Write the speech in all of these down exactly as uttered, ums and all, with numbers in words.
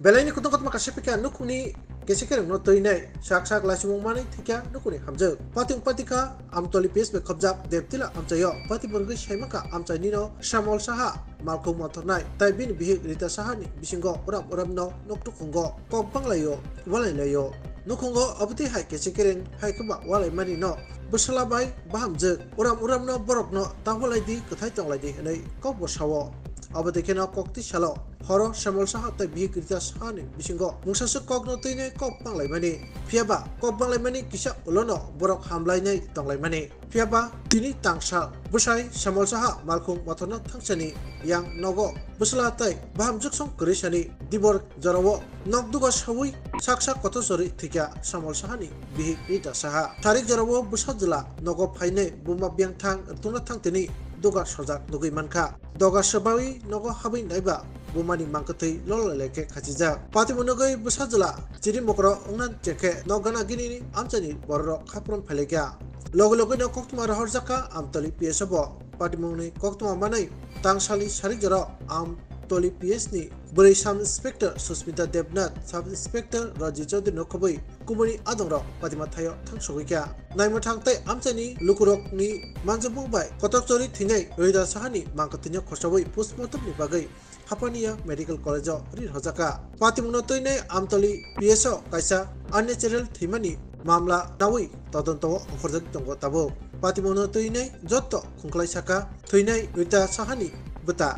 Belaini kutung kothoma kaisa phikha nukhungni kese kerengno twinai sak sak laisimung manwi thwikha nukhungni hamjwk. Patung patikha Amtoli P S bai khobjak Debtila amchaio. Pati bwrwgwi saimankha amchainino Samol Saha malkhung mothornai tai bini bihik Rita Sahani bisingo uram uramno noktukhungo kok banglaio, walailaio. Nukhungo obotwi hai kese kereng hai kheba walaimanino bwsala bai bahamjwk uram uramno borokno ta walaidi kwthai tonglaidi hwnwi kokbo sao. Obotwi kheno koktwi salo horo Samol Saha tei bihik Rita Sahani bisingo mungsaswk kokno twinai kok banglaimani. Phiyaba kok banglaimani kisa ulono borok hamlainai tonglaimani. Phiyaba tini tangsa bwsai Samol Saha malkhung mothorno thangsani yang nogo bwsala tei bahamjwksong kwrwisani dibor jorao nok duga saui saksa kotor chori thwikha Samol Sahani bihik Rita Saha. Tarik jorao bwsa jwla nogo phainai buma biyang thang rwtwngna thang tini duga sojak nugwi mankha. Doga swbawi nogo habwi naiba bumani mangkwthwi lolai lai khe khachijak. Patimung nugwi bwsa jwla chiri mokro wngna chengkhe nok gana gini amchaini bororok khaprom phailaikha. Logi logino koktwma rohorjakha Amtoli P S o bo. Patimungni koktwma manwi tangsali sarik jora Amtoli P S ni bwrwi Sub Inspector Susmita Debnath, Sub Inspector Raji Chaudhary no khobwi kubuni adongrok patima thaio thangsogwi kha. Naimwthang tei amchaini lukurokni manjabuk bai kotor chori thwinai Rita Sahani mangkwthwino khosaui postmortem ni bagwi Hapania Medical College o ri rwjakha. Patimungno twinai Amtoli P S o kaisa unnatural thwimani mamla naui todonto o ongkhorjak tongo tabuk. Patimungno twinai jotto khungklai saka thwinai Rita Sahani bwta.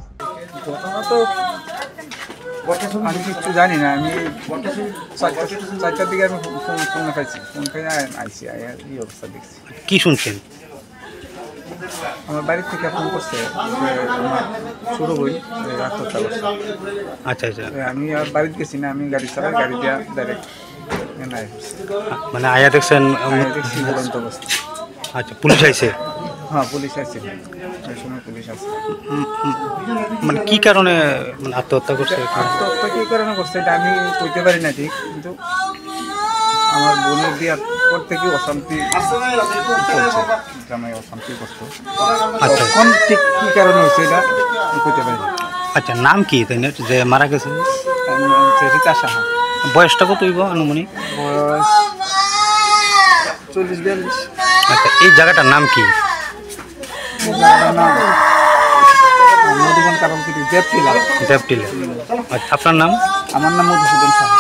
ঘটনা তো আমি কিচ্ছু জানি না। আমি চারটা, চারটার দিকে আমি ফোন, ফোন পাইছি। ফোন পাই আইসি, আইয়া এই অবস্থা দেখছি। কি শুনছেন? আমার বাড়ি থেকে ফোন করছে যে আমার ছোট বোন, এ, আত্মহত্যা করছে। আচ্ছা, আচ্ছা। এ, আমি আর বাড়িতে গেছি না, আমি গাড়ি চালাই, গাড়ি দিয়া ডাইরেক্ট এনে আইছি। মানে আয়া দেখছেন, উম, আয়া দেখছি ঝুলন্ত অবস্থা। আচ্ছা, পুলিশ আইছে? হ্যাঁ, পুলিশ আইছে। ওই সময় পুলিশ আছে। উম, উম, মানে কি কারণে, মানে আত্মহত্যা করছে? আত্মহত্যা কি কারণে করছে এটা আমি কইতে পারি না ঠিক, কিন্তু আমার বোনের বিয়ার পর থেকে অশান্তি চলছে, জামাই অশান্তি করতো। আচ্ছা। এখন ঠিক কি কারণে হয়েছে এটা আমি কইতে পারি না। আচ্ছা, নাম কি তাই না যে মারা গেছে? তার নাম হচ্ছে রীতা সাহা। বয়সটা কত হইব আনুমানিক? বয়স চল্লিশ বিয়াল্লিশ। আচ্ছা, এই জায়গাটার নাম কি? এই জায়গাটার নাম মধুবন কারণ কি দেবটিলা। দেবটিলা। আচ্ছা, আপনার নাম? আমার নাম মধুসূদন সাহা।